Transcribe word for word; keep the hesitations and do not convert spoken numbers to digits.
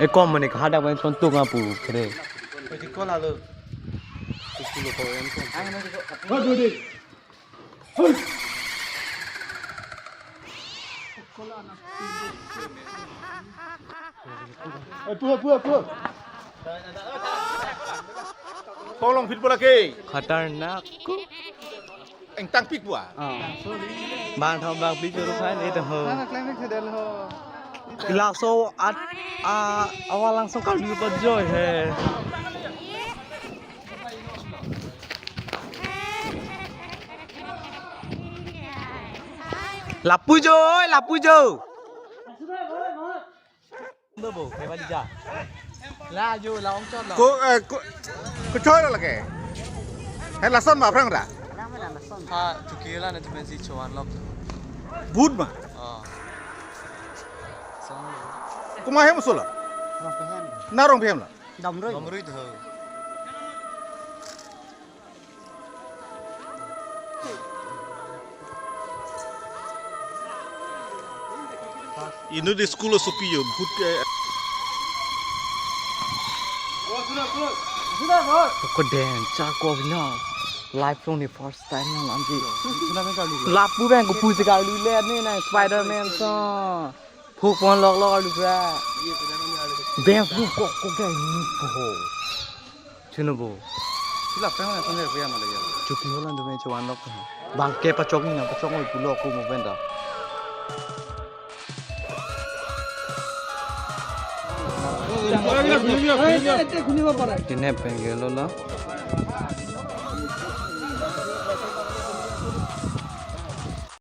E kom mane kahada pen son tung apu kere. Oi, di call alo. School ko en ko. Oi, pu, pu, pu. Kolong fit bola ke. Khatarnak. Engtang pik bua. Ah. Bang thom bang pik juru kan itu ho. Sana climax sedel ho. Laso at a awal langsung kali pa joy he. Lapu jo, oi, lapu jo. Bo, bo, kaya bali ja. La jo, la ongchot la. Ko, eh, ko, ko choi lo lake. He lason ma aphrang ra. Ha, chuki la na tumen si chowan lok. Bhut ma. Oh. Song. Kuma hem solo. Rong pehem. Na rong pehem la. Domrui. Domrui tho. Inut school sopi yo, bhut ke. Ko den, cha ko bina. Life long ni first time na lamji. Lapu bang ko pusi karlu le ne na Spider-Man so. Phuk pon lok lok arlu pra. Bang phuk kok kok ke ni po. Chino bo. Sila pe mana kone pe ama lagi. Chuki holan do me chuan lok. Bang ke pachok ni na pachok oi pulo ko mo benda. Tine pengelo la.